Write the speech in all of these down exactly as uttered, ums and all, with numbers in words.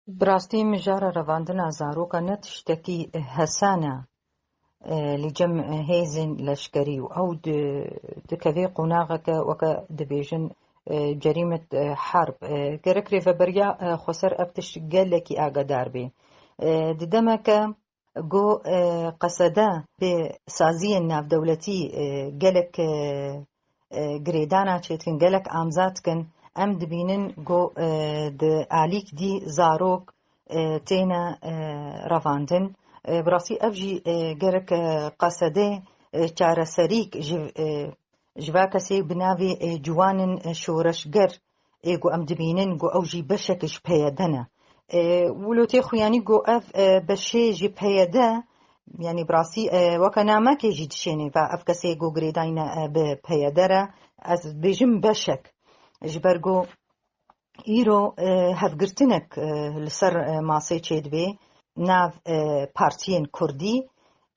Bi rastî mijara revandina zaroka ne tiştekî hesan e, e, li cem hêzên leşkerî û ew di-, dikeve qonaxeke weke dibêjin, e, cerîmet, e, herb. E, gerek rêveberiya, e, xweser ev tişt gelekî agadar bê. E, di demeke ku, e, qesede bi saziyên navdewletî, e, gelek, e, e, girêdana çêdikin, gelek amza dikin, em dibînin ku, e, di alîk dî zarok, e, têne, e, revandin. E, bi rastî ev jî, e, gerek, e, qesede, e, çareserîk ji, e, ji va kesê bi navê, e, ciwanên, e, şoreşger, ê ku em dibînin ku ew jî beşek ji P Y D ne. E, wilo tê xuyanî ku ev, e, beşê ji P Y D, yanî bi rastî, e, weke namekê jî dişênê ve ev kesê ku girêdayî ne, e, bi P Y D re, ez dibêjim beşek. Ji ber ku îro, e, hevgirtinek, e, li ser, e, masê çêdibê nav, e, partiyên kurdî,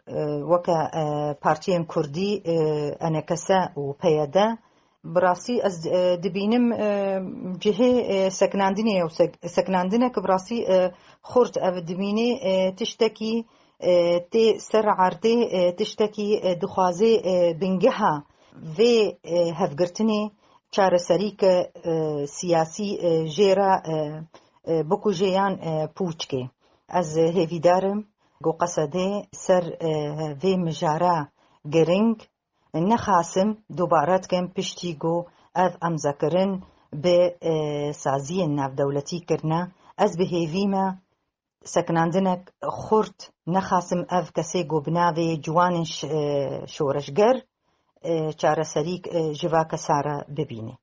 e, weke, e, partiyên kurdî, e, E N K S û P Y D. Bi rastî ez, e, dibînim, e, cihê, e, sekinandinê ye û sek-, sekinandinek bi rastî, e, xurt ev dibînê, e, tiştekî, e, tê ser erdê, e, tiştekî, e, dixwazê, e, bingeha vê, e, hevgirtinê çareserî ke, e, siyasî, e, jê re, e, e, bikuje yan, e, pûç ke. Ez hêvîdar im ku qesedê ser, e, vê mijara giring nexasim dubare dikim piştî ku ev emzekirin bi, e, saziyên navdewletî kirine. Ez bi hêvî me sekinandinek xurt nexasim ev kesê ku bi navê ciwanên ş-, e, şoreşger, e, çareserîk, e, ji va kesa re bibîne.